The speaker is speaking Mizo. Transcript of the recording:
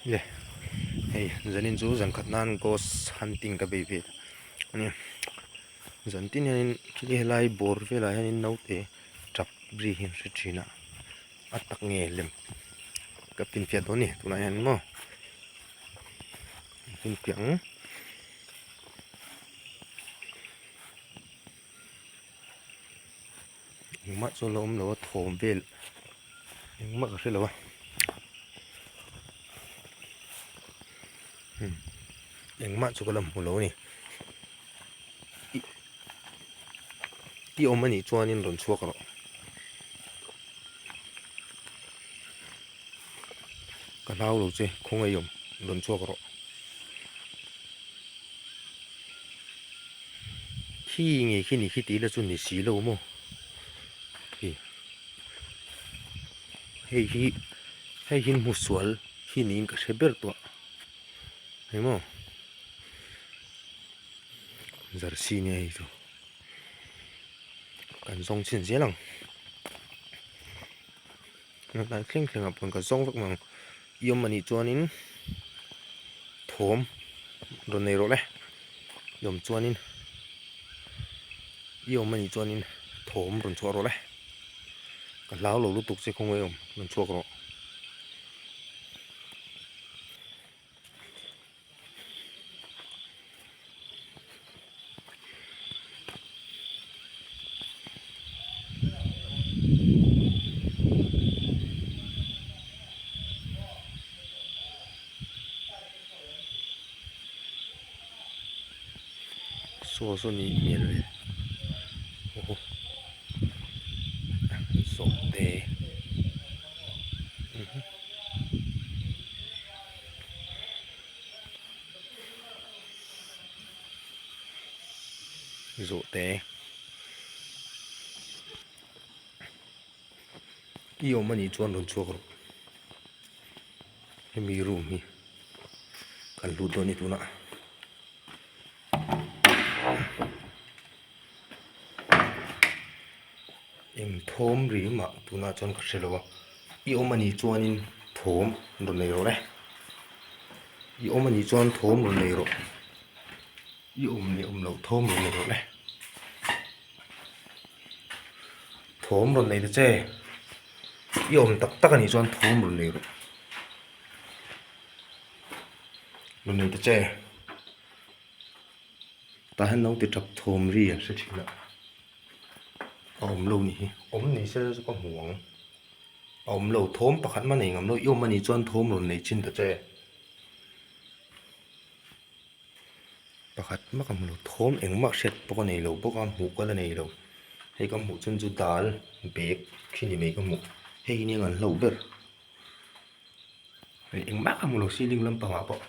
Le hei zanin chu zan khat nan ghost hunting ka bei ve ta a ni zan tin hianin khili helai bawr velah hianin naute tap ri hi an hre thin a a tak nge lem ka finfiah dawn a ni tunah hian maw finfiah ang. Engmah chu a la awm lo a thawm vel engmah ka hre lo a umm engmah chu ka la hmu lo a ni i awm anih chuanin rawn chhuak rawh ka hlau lo che khawngaih i awm rawn chhuak rawh. Khi nge khi ni khi tih la chu ni si lo maw khi hei hi hei hi hmu sual hi niin ka hre ber tawh ni maw jersey nia hei chu kan zawng chhin zel ang. Hnai thleng thleng ah pawn ka zawng vek mai ang i awm anih chuanin thawm rawn nei rawh le i awm chuanin i awm anih chuanin thawm rawn chhuah rawh le ka hlau lo lutuk che khawngaih awm rawn chhuak rawh. Saw saw nih hmel ve aw zawhte. Zawhte i awm anih chuan rawn chhuak rawh hemi room hi kan lut dawn a ni tunah. Eng thawm ri mah tunah chuan ka hre lo a i awm anih chuanin thawm rawn nei rawh le i awm anih chuan thawm rawn nei rawh i awm leh awm loh thawm rawn nei rawh le thawm rawn nei ta che i awm tak tak anih chuan thawm rawn nei rawh rawn nei ta che. Tah hian naute tap thawm ri an hre thin a a awm lo nih hi awm ni se chu ka hmu ang a awm lo thawm pakhat mah nei ngam lo i awm anih chuan thawm rawn nei chin ta che pakhat mah ka hmu lo thawm engmah hriat pawh ka nei lo bawk a hmuh ka la nei lo hei ka hmuh chhan chu dal bag khi ni mai ka hmuh hei hi nia an hlauh ber hei engmah ka hmu lo ceiling lampangah pawh.